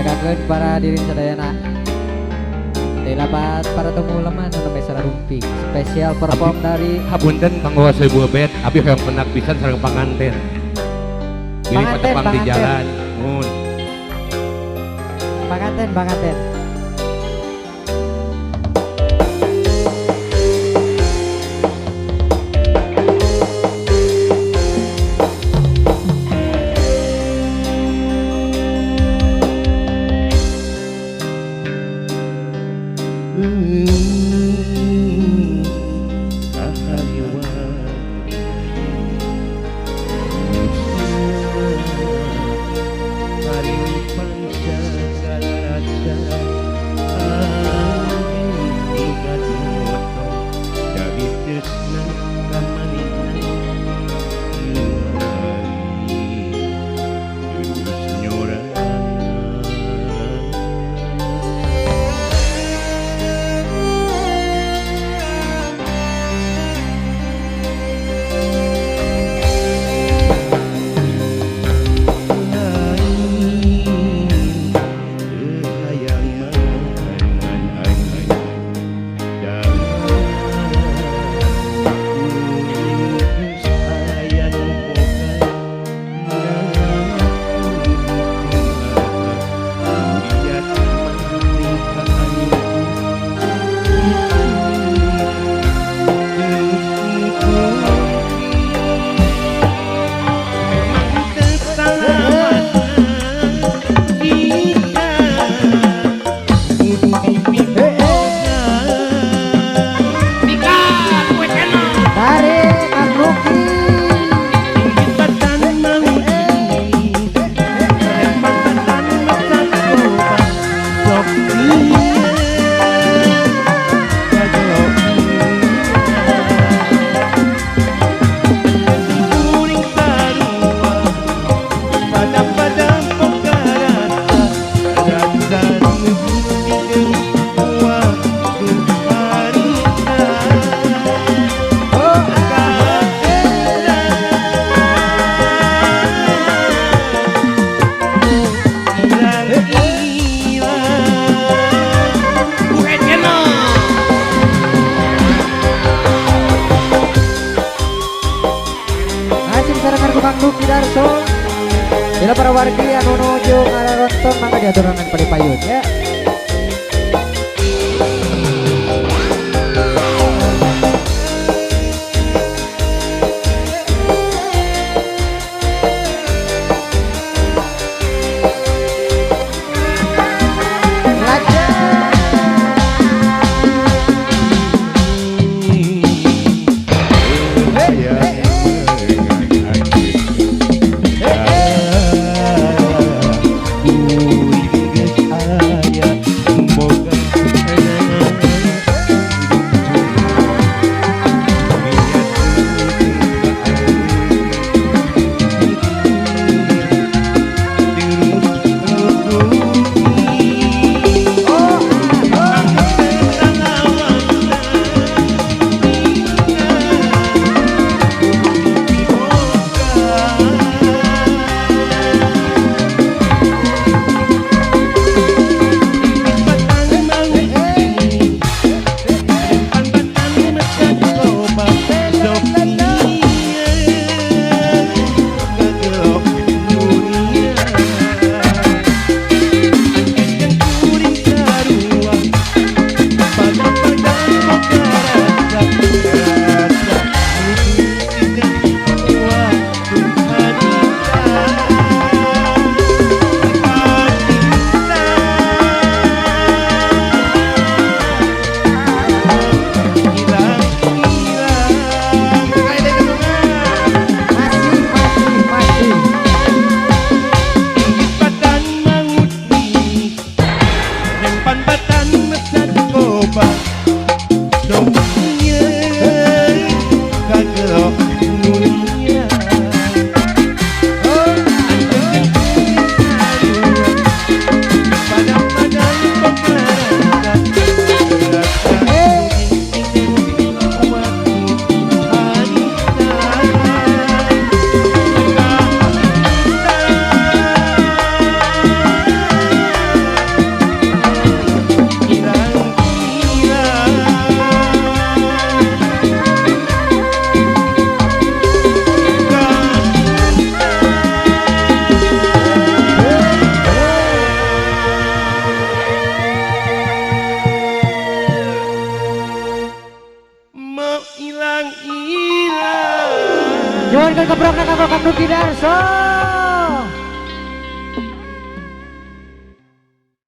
Didagakeun para hadirin sadayana. Dilapat para temu leman anu mesra rumping. Spesial perform dari Hapunten kanggo 1000 bet, abi hoyong pendak pisan sareng panganten. Bilih Panganten, patepang di panganten. jalan. Mun. Panganten, panganten. Tarik Kang Luki. Oh, Masih disarankan ku Kang Luki Darso. Bila para wargi anu nuju ngararonton mangga diaturanan pada payun ya. ilang-ilang. Nyuhunkeun keprokna kanggo Kang Duki Darso.